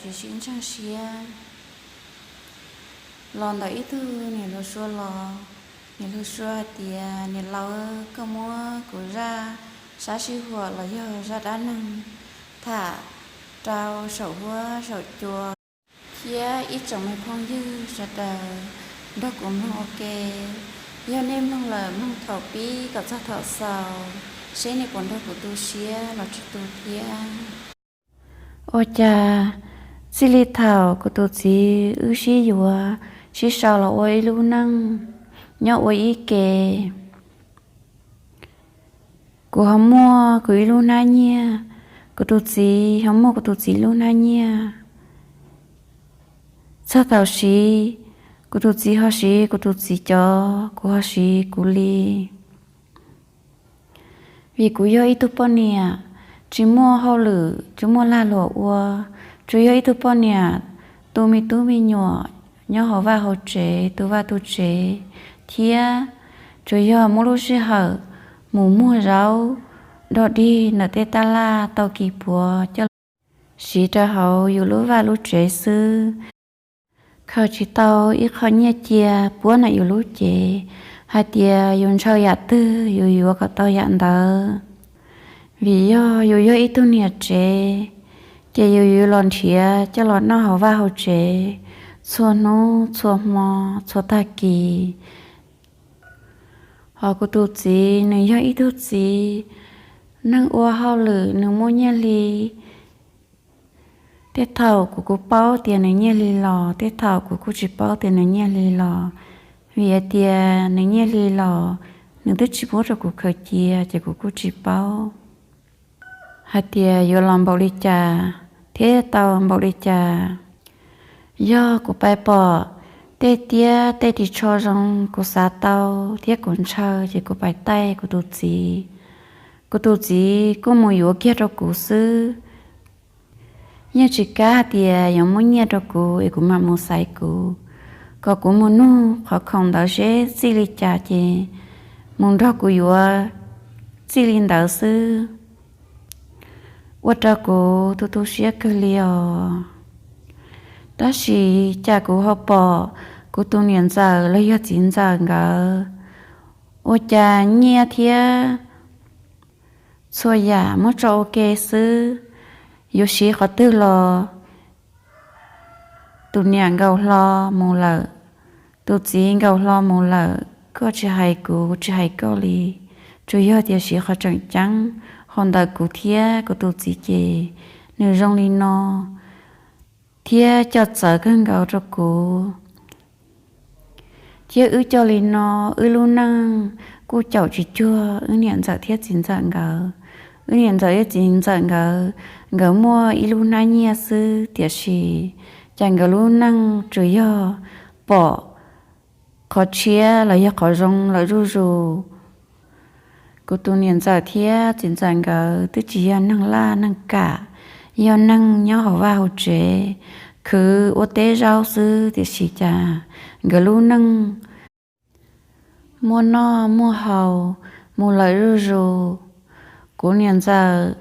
tsis sib ntseeg siab. Los ntawm ib tug niam hluas suav los, niam hluas suav hais tias, Niam laus, koj muab kuv zaj sab sij huam los yog zaj dab neeg tham rau saum huab saum cua thiab ib tsoom me phooj ywg sawv daws nrog kuv mloog ua ke. Yog nej mloog lawm, mloog thaum pib kom txog thaum xaus, seb nej puas nrog kuv tu siab los tsis tu thiab. Ua cas txij li thaum kuv tus txiv wb sib yuav, sib sau los ua ib lub neej nyob ua ib ke, kuv ho muaj kuv ib lub hnab nyiaj, kuv tus txiv ho muaj kuv tus txiv lub hnab nyiaj. Txog thaum siv, kuv tus txiv ho siv kuv tus txiv cov, kuv ho siv kuv li. Vim kuv yog ib tug poj niam tsis muaj hauj lwm, tsis muaj lag luam ua, tsuas yog ib tug poj niam tu me tub me nyuam nyob hauv vaj hauv tsev, tu vaj tu tsev, thiab tsuas yog muaj lub sij hawm mus muag zaub dog dig ntawm tej tab laj tau kis puav coj los siv rau hauv yus lub vaj lub tsev xwb. Khaws tsis tau ib qho nyiaj cia puab ntawm yus lub cev hais tias yus ntshaw yam twg yus yuav kom tau yam ntawd. Vim yog yus yog ib tug niam tsev, ces yus yuav los nrhiav coj los noj hauv vaj hauv tsev txhua hnub txhua hmo txhua tag kis. Hos kuv tus txiv, nws yog ib tug txiv neeg ua hauj lwm, nws muaj nyiaj hli. Tej thaum kuv kuj paub tias nws nyiaj hli los, tej thaum kuv kuj tsis paub tias nws nyiaj hli los. Vim hais tias nws nyiaj hli los, nws twb tsis muab rau kuv khaws cia, ces kuv kuj tsis paub hais tias yuav los npaum li cas thiab tau npaum li cas. Yog kuv pais pom tej tiab tej ris tsho zoo kuv xav tau thiab kuv ntshaw, ces kuv pais taij kuv tus txiv. Kuv tus txiv kuj mus yuav kiag rau kuv xwb. Yeej tsis kav hais tias yuav muab nyiaj rau kuv es kuv mam mus xaiv kuv, kom kuv mus nug qhov khoom ntawd seb txij li cas ces mus nrog kuv yuav txij li ntawd xwb. Ua rau kuv tu tu siab kawg li os. Tab sis cas kuv ho pom kuv tus niam ntxawm los yog txiv ntxawm nkawd, ua cas nyiaj thiab txhua yam muab tso ua ke xwb, yuav siv qhov twg los tus niam nkaus hlo mus lawm, tus txiv nkaus hlo mus lawm, koj tsis hais kuv, kuv tsis hais koj li. Tsuas yog tias siv qhov tseem ceeb, ho ntawm kuv thiab kuv tus txiv ces nws zoo li no thiab coj txawv kawg nkaus rau kuv. Thiab wb coj li no, wb lub neej kuj caum tsis cuag wb niam ntxawm thiab txiv ntxawm nkawd. Wb niam ntxawm thiab txiv ntxawm nkawd, nkawd muaj ib lub hnab nyiaj xwb, tiam sis cas nkawd lub neej tsuas yog pom qhov tshiab los yog qhov zoo lawm zuj zus. Kuv tus niam ntxawm thiab txiv ntxawm nkawd twb tsis yog neeg laj neeg kam, yog neeg nyob hauv vaj hauv tsev, khwv ua teb zaub xwb, tiam sis cas nkawd lub neej muaj noj muaj haus mus lawm zuj zus. Kuv niam ntxawm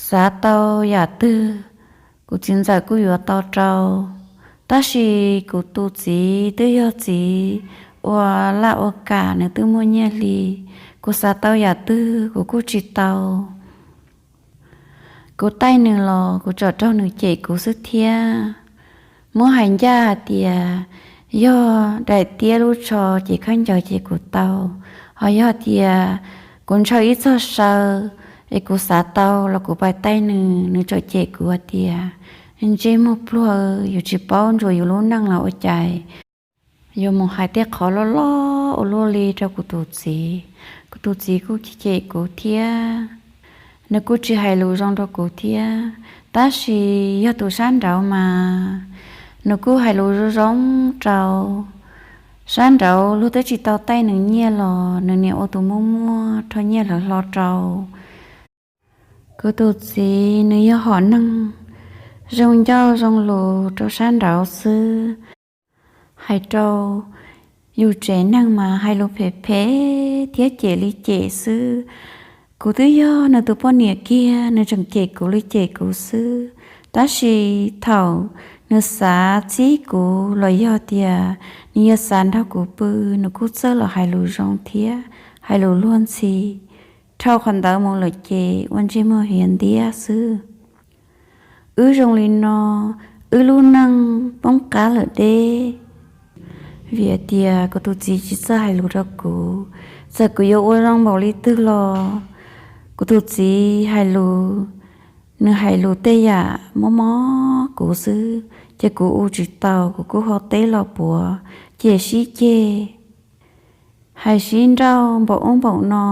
xav tau yam twg, kuv txiv ntxawm kuj yuav tau rau. Tab sis kuv tus txiv twb yog txiv ua laj ua kam, nws twb muaj nyiaj hli, kuv xav tau yam twg kuv kuj tsis tau. Kuv taij nws los kuv tsuas raug nws cem kuv xwb thiab. Muab hais ncaj hais tias yog daim tiab lub tsho ces khaub ncaws ces kuv tau, ho yog tias kuv ntshaw ib txog saw es kuv xav tau los kuv pais taij nws, nws tsuas cem kuv hais tias ntsej muag pluag, yus tsis paub ntsuas yus lub neej los ua cas yuav mus hais tej qhov loj loj ua luaj li rau kuv tus txiv. Kuv tus txiv kuj cem kuv thiab, nws kuj tsis hais lus zoo rau kuv thiab. Tab sis yog tus sab nraud mas nws kuj hais lus zoo zoo rau. Sab nraud luag twb tsis tau taij nws nyiaj los nws niam ua tus muaj muaj rho nyiaj hlawv hlo rau. Kuv tus txiv nws yog hom neeg zoo ncauj zoo lus rau sab nraud xwb. Hais rau yus tsev neeg mas hais lus phem phem thiab cem li cem xwb. Kuv twb yog nws tus poj niam kiag, nws tseem cem kuv li cem kuv xwb. Tab sis thaum nws xav txib kuv los yog tias nws yuav xav nrog kuv pw, nws kuj txawj los hais lus zoo thiab hais lus luag ntxhi, dhau qhov ntawd mus lawm ces ua ntsej muag hiav ntiab xwb. Wb zoo li no, wb lub neej poob qab lawm deb. Vim tias kuv tus txiv tsis txawj hais lus rau kuv, txawm kuv yuav ua zoo npaum li twg los kuv tus txiv hais lus, nws hais lus tej yam mob mob kuv xwb, ces kuv ua tsis tau, kuv kuj ho teb los puav, ces sib ceg, hais sib nrauj npaum ub npaum no.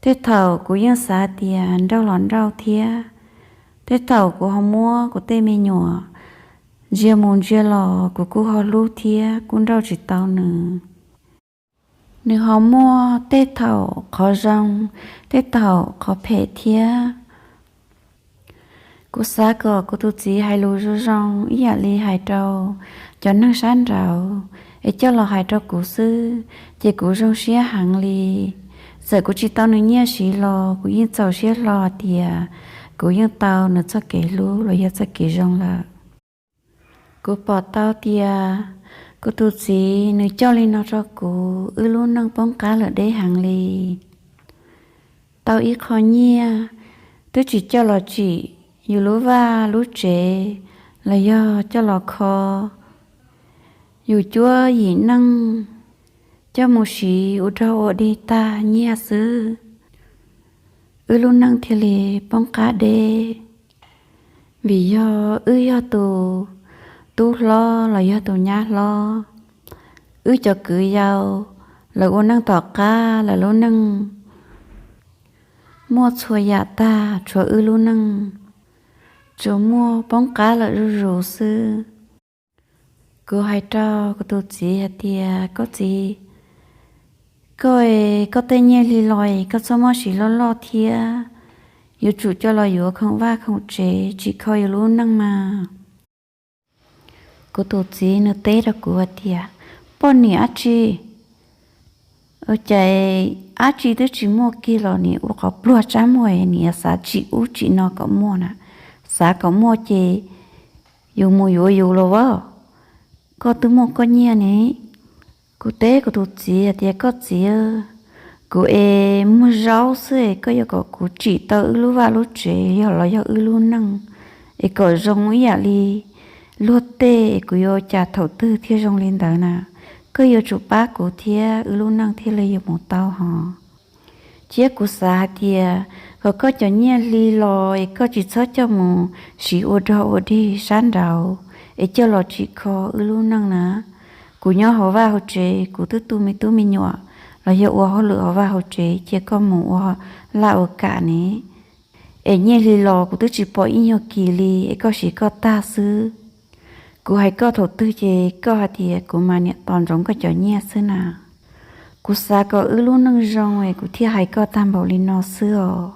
Tej thaum kuv yeej xav tias nrauj los nrauj thiab, tej thaum kuv ho muab kuv tej me nyuam ntsia mus ntsia los kuv kuj ho hlub thiab kuj nrauj tsis tau nws. Nws ho muaj tej thaum qhov zoo, tej thaum qhov phem thiab. Kuv xav kom kuv tus txiv hais lus zoo zoo ib yam li hais rau cov neeg sab nraud es coj los hais rau kuv xwb, ces kuv zoo siab heev li. Txawm kuv tsis tau nws nyiaj siv los kuv yeej txaus siab hlo tias kuv yeej tau nws txoj kev hlub los yog txoj kev zoo lawm. Kuv pom tau tias kuv tus txiv nws coj li no rau kuv, wb lub neej poob qab lawm deb heev li. Tau ib qho nyiaj twb tsis coj los tsim yus lub vaj lub tsev los yog coj los kho yus cuab yim neej, coj mus siv ua dog ua dig tag nyiaj xwb. Wb lub neej thiaj li poob qab deb. Vim yog wb yog tus tub hlob los yog tus nyab hlob, wb cov kwv yau, lawv ua neej tom qab, lawv lub neej muaj txhua yam tag, tshuav wb lub neej tsuas muaj poob qab lawm zuj zus xwb. Kuv hais rau kuv tus txiv hais tias, koj txiv, koj, koj tej nyiaj hli los koj txhob muab siv loj loj thiab, yuav tsum coj los yuav khoom vaj khoom tsev tsim kho yus lub neej mas. Kuv tus txiv nws teb rau kuv hais tias, poj niam dab tsi, ua cas dab tsi twb tsis muaj kiag los nim ua qhov pluag tsab muag, nim xav tsim ub tsim no kom muaj na, xav kom muaj ces yus mus yuav yus los as, koj twb muaj koj nyiaj ne. Kuv teb kuv tus txiv hais tias, koj txiv, kuv es muag zaub xwb es koj yuav kom kuv tsim tau wb lub vaj lub tsev yog los yog wb lub neej es kom zoo ib yam li luag tej es kuv yuav ua cas thaum twg thiaj zoo li ntawd na. Koj yuav tsum pab kuv thiab wb lub neej thiaj li yuav mus tau hos. Thiab kuv xav hais tias kom koj cov nyiaj hli los es koj tsis txhob coj mus siv ua dog ua dig sab nraud es coj los tsim kho wb lub neej na. Kuv nyob hauv vaj hauv tsev kuv twb tu me tub me nyuam los yog ua hauj lwm hauv vaj hauv tsev, cia koj mus ua laj ua kam ne. Es nyiaj hli los kuv twb tsis pom ib nyuag kis li es koj siv koj tag xwb. Kuv hais koj thaum twg ces koj hais tias kuv mas niam tos ntsoov koj cov nyiaj xwb na. Kuv xav kom wb lub neej zoo es kuv thiaj hais koj tag npaum li no xwb os.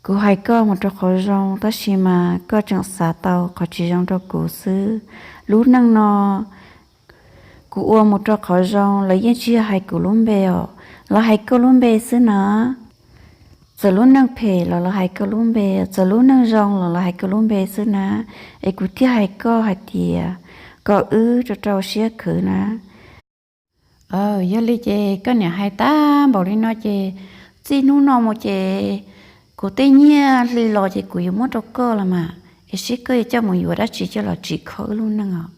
Kuv hais koj mus rau qhov zoo tab sis mas koj tseem xav tau qhov tsis zoo rau kuv xwb. Lub neej no kuv ua mus rau qhov zoo lawv yeej tsis yog hais kuv lub npe os, lawv hais koj lub npe xwb na. Txawm lub neej phem los lawv hais koj lub npe, txawm lub neej zoo los lawv hais koj lub npe xwb na. Es kuv thiaj hais koj hais tias kom wb rau rau siab khwv na. Yog li ces koj niam hais tag npaum li no ces txij hnub no mus ces kuv tej nyiaj hli los ces kuv yuav muab rau koj los mas, es seb koj yuav coj mus yuav dab tsi coj los tsim kho wb lub neej os.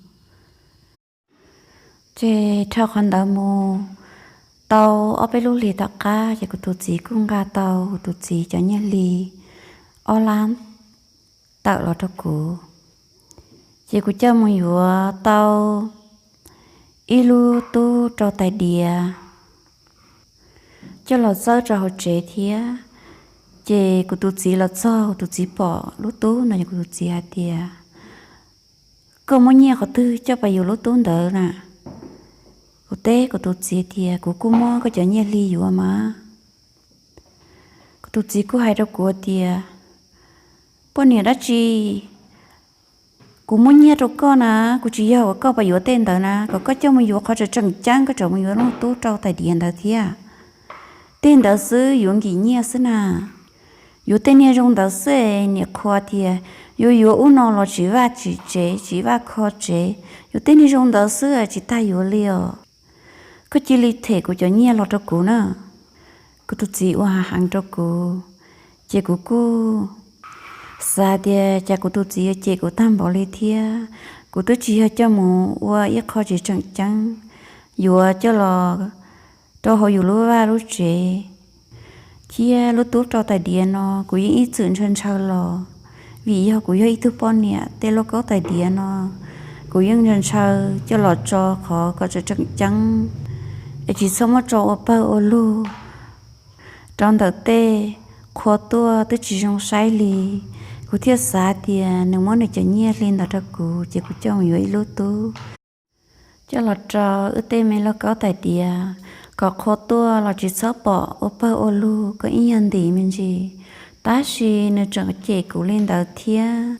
Ces dhau qhov ntawd mus tau ob peb lub hlis tom qab ces kuv tus txiv kuj nqa tau kuv tus txiv cov nyiaj hli ob lab tawm los rau kuv. Ces kuv coj mus yuav tau ib lub tub rau tais diav coj los txawb rau hauv tsev thiab. Ces kuv tus txiv los txog, kuv tus txiv pom lub tub no ces kuv tus txiv hais tias, koj muab nyiaj qhov twg coj pab yuav lub tub ntawd na? Kuv teb kuv tus txiv tias, kuv kuj muab koj cov nyiaj hli yuav mas. Kuv tus txiv kuj hais rau kuv tias, poj niam dab tsi, kuv muab nyiaj rau koj na, kuv tsis yog kom koj pab yuav tej ntawd na, kom koj coj mus yuav qhov tseem tseem ceeb, koj tseem mus yuav lub tub rau tais diav ntawd thiab. Tej ntawd xwb yuav nkim nyiaj xwb na. Yuav tej niag zoo ntawd xwb es niam qhuas tias Yuav yuav ub no los tsis vaj tsis tsev, tsis vaj kho tsev, yuav tej neeg zoo ntawd xwb tsis tag yuav li os. Koj cia li them kuv cov nyiaj los rau kuv na. Kuv tus txiv ua hav heev rau kuv, ces kuv kuj xav tias cas kuv tus txiv yuav cem kuv tag npaum li thiab. Kuv twb tsis yog coj mus ua ib qho tsis tseem ceeb, yuav coj los rau hauv yus lub vaj lub tsev. Thiab lub tub rau tais diav no kuv yeej ib txwm ntshaw ntshaw los, vim yog kuv yog ib tug poj niam, tej lauj kaub tais diav no kuv yeej ntshaw ntshaw coj los tso qhov kom tseem tseem ceeb, es tsis txhob muab tso ua pawg ua lug. Rau ntawm tej qhua tuaj twb tsis zoo saib li. Kuv thiaj xav tias nws muab nws cov nyiaj hli ntawd rau kuv ces kuv coj mus yuav ib lub tub coj los rau wb tej me lauj kaub tais diav, kom qhua tuaj los tsis txhob pom ua pawg ua lug kom ib nyuag ntim me ntsis. Tab sis nws tseem cem kuv li ntawd thiab.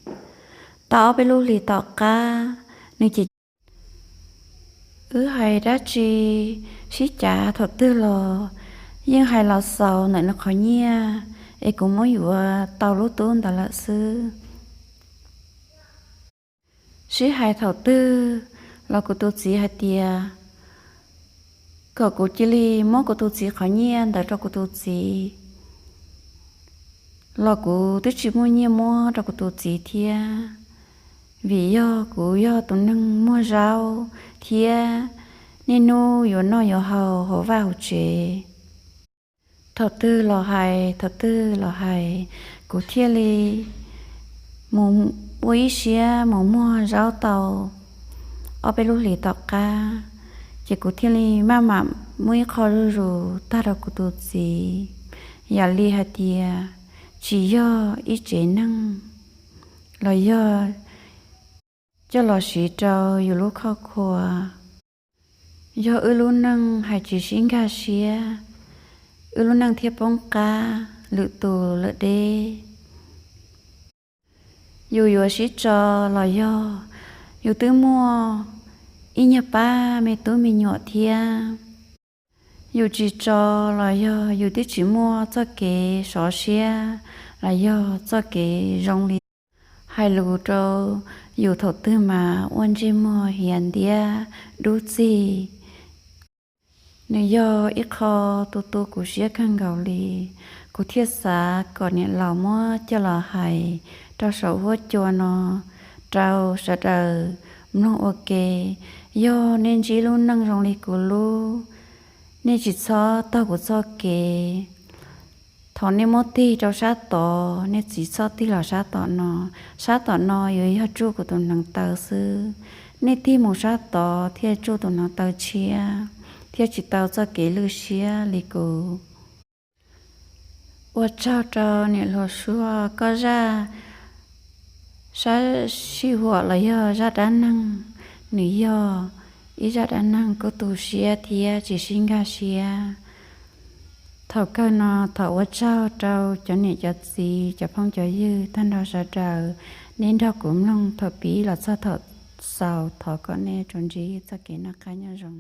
Tau ob peb lub hlis tom qab, nws cem wb hais dab tsi, sib cav thaum twg los yeej hais los xaus ntawm nws qhov nyiaj, es kuv muab yuav tau lub tub ntawd lawm xwb. Sib hais thaum twg los kuv tus txiv hais tias kom kuv cia li muab kuv tus txiv qhov nyiaj ntawd rau kuv tus txiv, los kuv twb tsis muaj nyiaj muab rau kuv tus txiv thiab, vim yog kuv yog tus neeg muag zaub thiab niaj hnub yuav noj yuav haus hauv vaj hauv tsev. Thaum twg los hais, thaum twg los hais, kuv thiaj li mus ua ib siab mus muag zaub tau ob peb lub hlis tom qab, ces kuv thiaj li maj mam muab ib qho zuj zus tag rau kuv tus txiv, yam li hais tias tsis yog ib tsev neeg los yog coj los siv rau yus lub khoj khua. Yog wb lub neej hais tsis sib nkag siab, wb lub neej thiaj poob qab lwm tus lawm deb. Yus yuav sib tso los yog yus twb muaj ib nyuag pab me tub me nyuam thiab. Yus tsis tso los yog yus twb tsis muaj txoj kev sov siab los yog txoj kev zoo li hais lus rau yus thaum twg mas ua ntsej muag hiav ntiab dub txig. Nws yog ib qho tu tu kuv siab kawg nkaus li. Kuv thiaj xav kom niam laus muab coj los hais rau saum huab cua no rau sawv daws mloog ua ke. Yog nej ntsib lub neej zoo li kuv lub, nej tsis txhob taug kuv txoj kev. Thaum nej muab tig rau sab tod, nej tsis txhob tig los sab tom no. Sab tom no yuav yog tsuj kuv tus hneev taw xwb. Nej tig mus sab tod thiaj tsuj tus hneev taw tshiab, thiaj tsis tau txoj kev lwj siab li kuv. Ua tsaug rau niam hluas Suab, koj zaj sab sij huam los yog zaj dab neeg, nws yog ib zaj dab neeg kuj tu siab thiab tsis sib nkag siab. Thaum kawg no thov ua tsaug rau cov niam cov txiv, cov phooj cov ywg tag nrho sawv daws, nej nrog kuv mloog thaum pib los txog thaum xaus, thov kom nej tsuas ntsib txoj kev noj qab nyob zoo.